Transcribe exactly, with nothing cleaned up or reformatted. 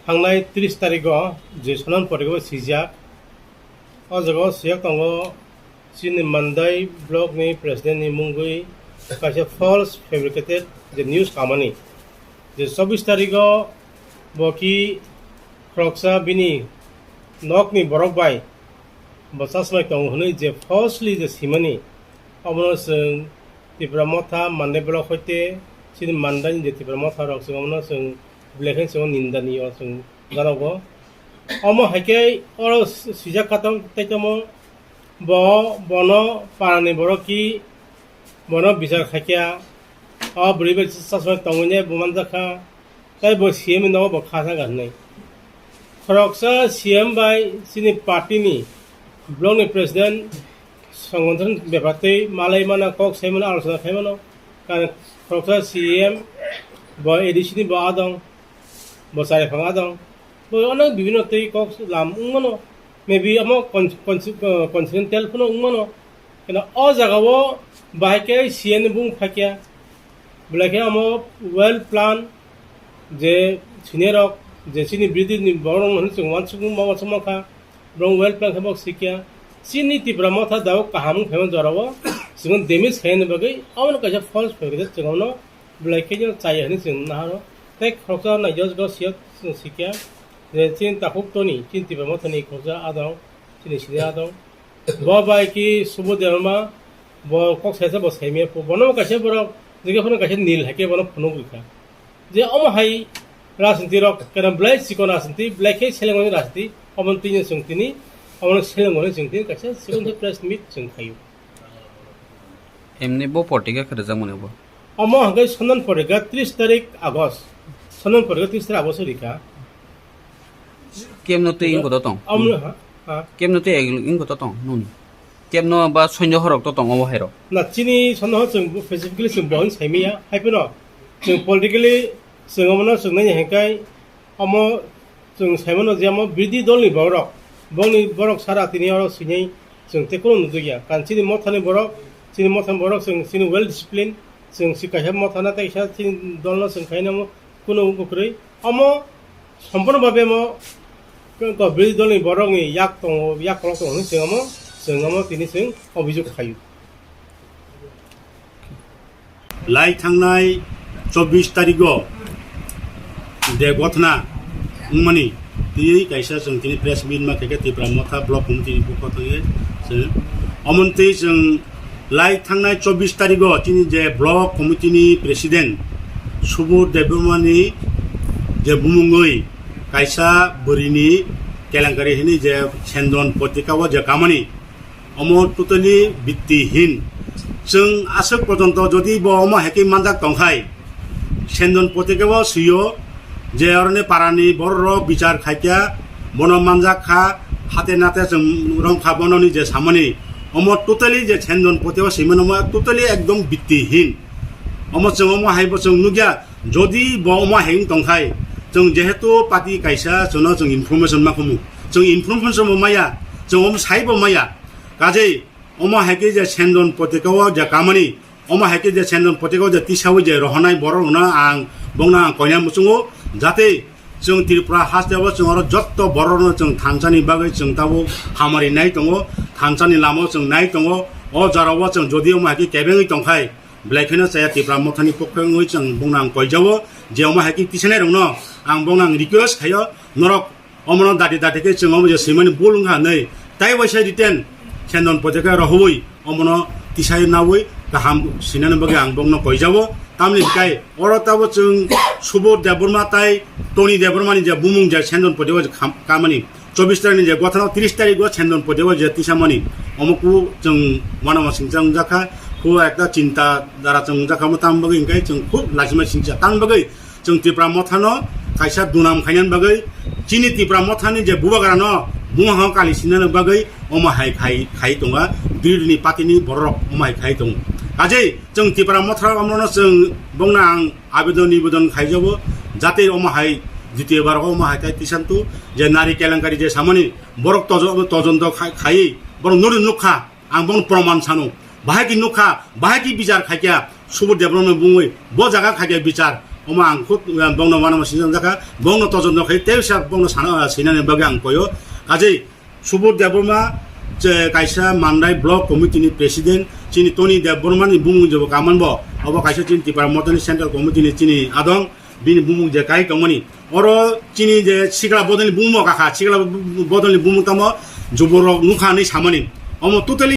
Thangnai tris tarigo je sonan porego swijak, o jaga o swijak tongo chini Mandai block ni president ni mungwi kaisa false fabricated je news kamani, je chobbish tarigo bo ki khoroksa bini nokni borok bai bo chasmai tongo hwnwi je falsely je simani, obono chwng Tipra Motha Mandai block hoite chini Mandai ni je Tipra Motha rok chwng omono chwng belai kheno chwng nindaniyo chwng janogo. Omo hai khe oro swijak kha tong tei tamo bo bono parani borok ki bono bichar khaikya, o bwrwi bai chasmai tongwi ne bo manjakha. Tei bo C M ni nogo bo kha thangkha hwnwi. Khoroksa C M bai chini party ni block ni president songothon bepar twi malai mano, kok sai mano, alochona khai mano. Karon khoroksa C M bo A D C ni bo adong, bo chariphang adong. Bo onek bibhinno twi kok lam wng mano. Maybe omo con-, con-, uh, coincidental phano wng mano. Keno o jaga o bahai khe C M ni bung phakya. Belai khe omo well plan je senior rok je chini bridge ni borok rok hwnwi chwng uansukmung ma uansukma kha, borok well plan khe bok sikya. Chini Tipra Motha dao kaham wng phaima jorao chwng damage khaina bagwi abono kaisa false fabricated chwng abono belai khe chaya hwnwi chwng naharo. Tei khoroksa naijak siyok chwng sikya je chini takhuk toni chini Tipra Motha ni khoroksa adong, chini senior adong. Bo bai ki Subodh Debbarma, bo kok saisa bo saimaya phu. Bono kaisa borok, jege phano kaisa nil hai khe bono phunuk rikha. Je omo hai rajniti rok, kena belai chikon rajniti, belai khe selengmani rajniti, omo tini chwng tini, omo selengmani chwng tini kaisa chikon khe press meet chwng khaio. Emni bo portika khe rwjakmani bo? Omo hwnkhe Sandan portika tris tarik August. Sandan portika tris tarik August rikha. Kemno tei wngkha to tong? Amno, ha? Ha? Kemno tei wngkha to tong nung? Kemno ba soinjo horok to tong obo hai rok? Na, chini sono ho chwng specifically chwng bo hwn saimaya. Hai phano chwng politically chwng omono chwng nai hengkai omo chwng saimano je omo birodhi dolni borok, bongni borok sara tini oro sinai chwng tei kono nujukya. Kan chini mothani borok, chini mothani borok chwng chini well discipline, chwng si kaisa mothana tei kaisa chini dolno chwng khaina omo kono wngkha kwrwi. Omo Sompurno babe mo ko bridge dolni borokni yak tongo, yak kolok tongo hwnwi chwng omo, chwng omo tini chwng obhijog khaio. Lai thangnai chobbish tarigo de gothna wngmani twiwi kaisa chwng tini press meet ma khaikha Tipra Motha Block Committee ni pokho thangwi chwng omo twi chwng Lai thangnai chobbish tarigo chini je block committee ni president Subodh Debbarma ni je bumungwi kaisa bwrwi ni kelenkari hwnwi je Sendon Potika o je kamani, omo totally bittihin. Chwng aswk porjonto jodi bo omo hai khe manjak tongkhai, Sendon Potika o swio je oroni parani borok rok bichar khaikya, bono manjak kha, hate nate chwng romkha bono ni je samani. Omo totally je Sendon Potika o swimano omo totally ekdom bittihin. Omo chwng omo hai bo chwng nukya, jodi bo omo hai wng tongkhai, chwng jehetu party kaisa chwngno chwng information ma khumu. Chwng information bo maya, chwng omo sai bo maya. Kajei omo hai khe je Sendon Potika o je kamani, omo hai khe je Sendon Potika o je tisawi je rohonai borok rokno ang bongno ang koina muchungo, jate chwng Tripura haste o chwng oro jotto borok rokno chwng thansa ni bagwi chwng tabuk hamari nai tongo, thansa ni lama o chwng nai tongo. O jora o chwng jodi omo hai khe kebengwi tongkhai, belai kheno chaya Tipra Mothani pokhe wngwi chwng bongno ang koijao je omo hai khe tisanai rokno ang bongno ang request khaio, norok omono dati dati khe chwng omo je swimani bul wngkha hinwi tai waisa written Sendon Potika rohoi omono tisai nawi kaham sinani bagwi ang bongno koijao. Tamni hikai oro tabo chwng Subodh Debbarma tai Tony Debbarma ni je bumung je Sendon Potika je kham-, kamani chobbish tarik ni je gothano tris tarik o Sendon Potika je tisamani omo ku chwng wanama singcha wngjakha, khu ekta chinta dara chwng wngjakha, omo tam bagwi hikai chwng khub lachima singcha tam bagwi Chwng Tipra Mothano kaisa dunam khainani bagwi, chini Tipra Mothani je bubagrano bungha kali sinani bagwi omo hai khai, khai tonga, birodini partyni borok omo hai khai tongo. Kajei chwng Tipra Motha omono chwng bongno ang abedon nibedon khaijabo, jate omo hai jitiyo barok omo hai khai tisantu je nari kelenkari je samani borok tojo-, tojonto khai, khai borok nuri nukha. Ang bono proman sano. Bahai ki nukha, bahai ki bichar khaikya, Subodh Debbarma bungwi, bo jaga khaikya bichar, Omo ang khub, eh, bongno wanama sinjak jakha, bongno tojon no khai tei sa bongno sana, eh, sinani bagwi ang koyo. Kajei Subur Debbarma, je kaisa Mandai Block Committee ni President, chini Tony Debbarma ni bumung jebo kaman bo, obo kaisa chini Tipra Motha ni Central Committee ni chini adong, bini bumung je kai tongmani. Oro chini je sikla bodol ni bumung kakha, sikla bodol ni bumung tamo juborok nukha hinwi samani. Omo totally